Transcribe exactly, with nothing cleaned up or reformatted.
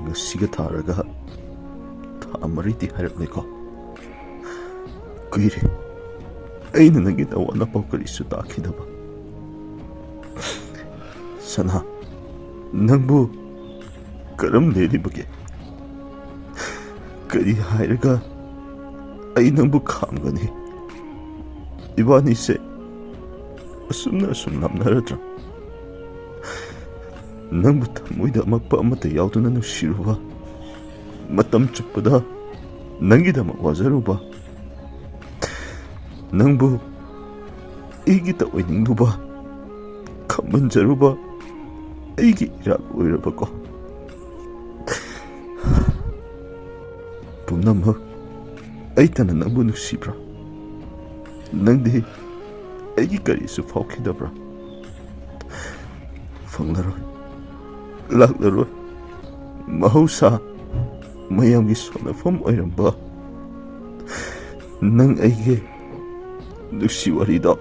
ꯉꯁꯤꯒ ꯊꯥꯔꯒ ꯊꯥ ꯃꯔꯤꯗꯤ ꯍꯥꯏꯔꯛꯂꯦꯀꯣ꯫ ꯀꯨꯏꯔꯦ ꯑꯩꯅ ꯅꯪꯒꯤ ꯅꯋꯥ ꯅꯄꯥꯎ ꯀꯔꯤꯁꯨ ꯇꯥꯈꯤꯗꯕ꯫ ꯁꯅꯥ, ꯅꯪꯕꯨ ꯀꯔꯝ ꯂꯦꯜꯂꯤꯕꯒꯦ? ꯀꯔꯤ ꯍꯥꯏꯔꯒ ꯑꯩ ꯅꯪꯕꯨ ꯈꯥꯝꯒꯅꯤ? ꯏꯕꯥꯅꯤꯁꯦ ꯑꯁꯨꯝꯅ ꯑꯁꯨꯝ ꯂꯥꯞꯅꯔꯗ꯭ꯔꯥ? ꯅꯪꯕꯨ ꯊꯃꯣꯏꯗ ꯑꯃꯛꯄ ꯑꯃꯠꯇ ꯌꯥꯎꯗꯅ ꯅꯨꯡꯁꯤꯔꯨꯕ, ꯃꯇꯝ ꯆꯨꯞꯄꯗ ꯅꯪꯒꯤꯗꯃꯛ ꯋꯥꯖꯔꯨꯕ, ꯅꯪꯕꯨ ꯑꯩꯒꯤꯇ ꯑꯣꯏꯅꯤꯡꯂꯨꯕ, ꯈꯝꯕꯟꯖꯔꯨꯕ ꯑꯩꯒꯤ ꯏꯔꯥꯜ ꯑꯣꯏꯔꯕꯀꯣ꯫ ꯄꯨꯝꯅꯃꯛ ꯑꯩꯇꯅ ꯅꯪꯕꯨ ꯅꯨꯡꯁꯤꯕ꯭ꯔꯥ? ꯅꯪꯗꯤ ꯑꯩꯒꯤ ꯀꯔꯤꯁꯨ ꯐꯥꯎꯈꯤꯗꯕ꯭ꯔꯥ? ꯐꯪꯂꯔꯣꯏ, ꯂꯥꯛꯂꯔꯣꯏ꯫ ꯃꯍꯧꯁꯥ ꯃꯌꯥꯝꯒꯤ ꯁꯣꯟꯅꯐꯝ ꯑꯣꯏꯔꯝꯕ ꯅꯪ ꯑꯩꯒꯤ ꯅꯨꯡꯁꯤ ꯋꯥꯔꯤꯗꯣ